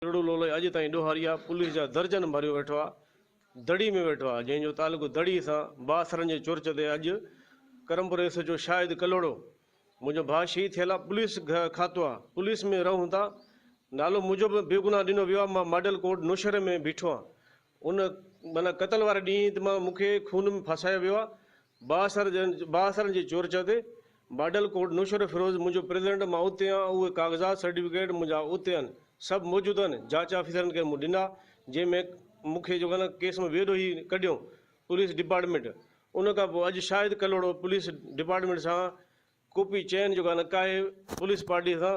ڪرڙو لولئي اڄ تائين ڏوهاري آ، پوليس جا درجن ڀريو ويٺو آ، دڙي ۾ ويٺو آ، جنهن جو تعلق دڙي سان بااثرن جي چرچ تي اڄ ڪرمپور ايس ايڇ او شاهد ڪلهوڙو منهنجو ڀاء شهيد ٿيل آ، پوليس کاتو آ، پوليس ۾ رهون ٿا، نالو منهنجو به بيگناهه ڏنو ويو آ، مان ماڊل ڪورٽ نوشهري ۾ بيٺو آن، ان معنيٰ قتل واري ڏينهن ته مان مون کي خون ۾ ڦاسايو ويو آ، بااثر بااثرن جي چورچ تي ماڊل ڪورٽ نوشهروفيروز منهنجو پريزيڊنٽ مان اتي آن اهي ڪاغذات سرٽيفڪيٽ منهنجا اتي آهن سڀ موجود آهن جاچ آفيسرن کي مون ڏنا جنهن ۾ مون کي جيڪو آهي نه ڪيس ۾ بي ڏوهي ڪڍيو پوليس ڊپارٽمينٽ ان کان پوء اڄ شاهد ڪلهوڙو پوليس ڊپارٽمينٽ سان ڪوپي چين جيڪو آهي نه ڪاهي پوليس پارٽي سان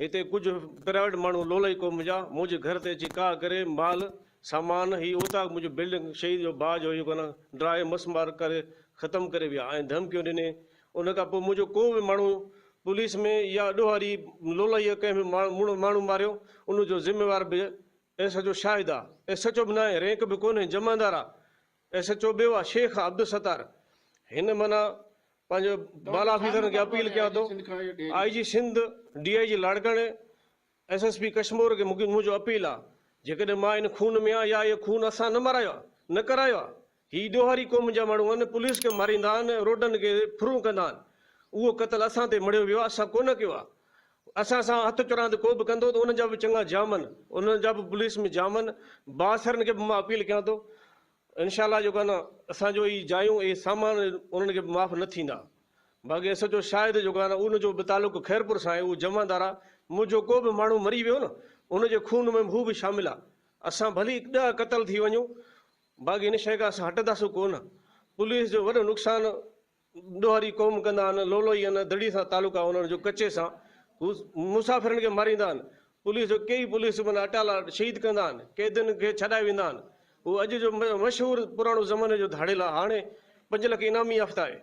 هتي ڪجهه پرائيويٽ ماڻهو لولئي قوم جا منهنجي گهر تي اچي ڪاهه ڪري مال سامان هي اوطاق منهنجو بلڊنگ شهيد جو ڀاء جو جيڪو آهي نه ڊاهي مسمار ڪري ختم ڪري ويا ۽ ڌمڪيون ڏني ان کان پوء منهنجو ڪو به ماڻهو پوليس ۾ يا ڏوهاري لولئي ڪنهن به ماڻهو ماريو ان جو ذميوار به ايس ايچ او شاهد آ ايس ايچ او به ناهي رينڪ به ڪونهي جمعدار آ ايس ايچ او ٻيو آ شيخ عبدالستار هن معنيٰ پنهنجو بالا آفيسرن کي اپيل ڪيان ٿو I G Sindh D I G لاڙڪاڻي ايس ايس پي ڪشمور کي منهنجو اپيل آ جيڪڏهن مان ان خون ۾ آ يا اهو خون اسان نه مارايو آ نه ڪرايو آ هي ڏوهاري قوم جا ماڻهو آهن پوليس کي ماريندا آهن روڊن کي ڦرون ڪندا آهن اهو قتل اسان تي مڙهيو ويو آ اسان ڪونه ڪيو آ اسان سان هٿ چراند ڪو به ڪندو ته انهن جا به چڱا جام آهن انهن جا به پوليس ۾ جام آهن بااثرن کي به مان اپيل ڪيان ٿو انشاء الله جيڪو آهي نه اسان جو هي جايون اهي سامان انهن کي به معاف نه ٿيندا باقي ايس ايچ او شاهد جيڪو آهي نه ان جو به تعلق خيرپور سان آهي اهو جمعدار آهي منهنجو ڪو به ماڻهو مري ويو نه ان جي خون ۾ هو به شامل آهي اسان ڀلي 10 قتل ٿي وڃون باقي ان شيء کان اسان هٽنداسون ڪو نه پوليس جو وڏو نقصان ڏوهاري قوم ڪندا آهن، لولوئي آهن، دڙي سان تعلق آهي انهن جو ڪچي سان، هو مسافرن کي ماريندا آهن، پوليس جو ڪيئي پوليس معنيٰ اٽالا شهيد ڪندا آهن، قيدين کي ڇڏائي ويندا آهن، هو اڄ جو مشهور پراڻو زماني جو ڌاڙيل آهي، هاڻي 5 لک انعامي يافته آهي،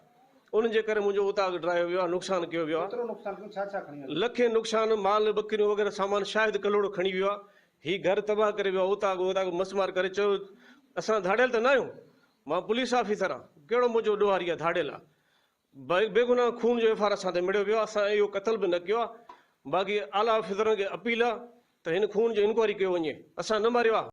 انهن جي ڪري منهنجو اوطاق ڊاهيو ويو آهي، نقصان ڪيو ويو آهي، لکين نقصان مال ٻڪريون وغيره سامان شاهد ڪلهوڙو کڻي ويو آهي، هي گهر تباهه ڪري ويو آهي، اوطاق اوطاق مسمار ڪري چيو اسان ڌاڙيل ته ناهيون، مان پوليس آفيسر آن، ڪهڙو منهنجو ڏوهاري آ ڌاڙيل آ. بيگناهه خون جو ايف آر اسان تي مڙهيو ويو آ، اسان اهو قتل به نه ڪيو آ، باقي اعليٰ آفيسرن کي اپيل آ ته هن خون جو انڪوائري ڪيو وڃي، اسان نه ماريو آ.